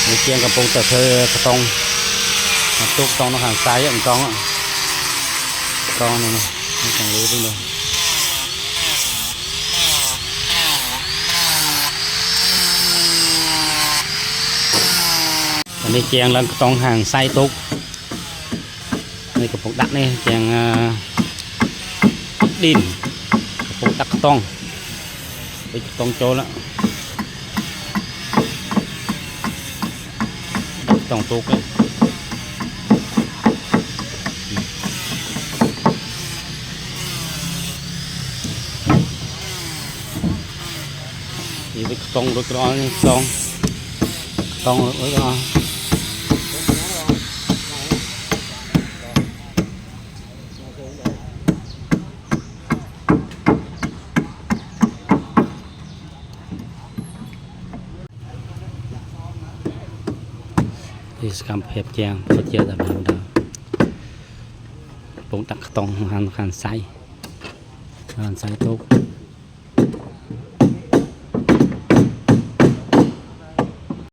នេះជាងកំពុងតែធ្វើខ្ទង់ទូកខ្ទង់នៅខាងសៃអង្កងខ្ទង់នោះនេះខាងលើវិញនោះ នេះជាងឡើងខ្ទង់ខាងសៃទូកនេះកំពុងដាក់នេះជាងអឺឌីនកំពុងដាក់ខ្ទង់ដូចខ្ទង់ចូលដាក់ខ្ទង់ទូកនេះ នេះវាខ្ទង់រួចក្រនេះខ្ទង់ខ្ទង់រួចក្រ នេះសកម្មភាពជាងពិតជាតែបានដល់កំពុងដាក់ខ្ទង់ខាងខាងសៃខាងសៃទូក។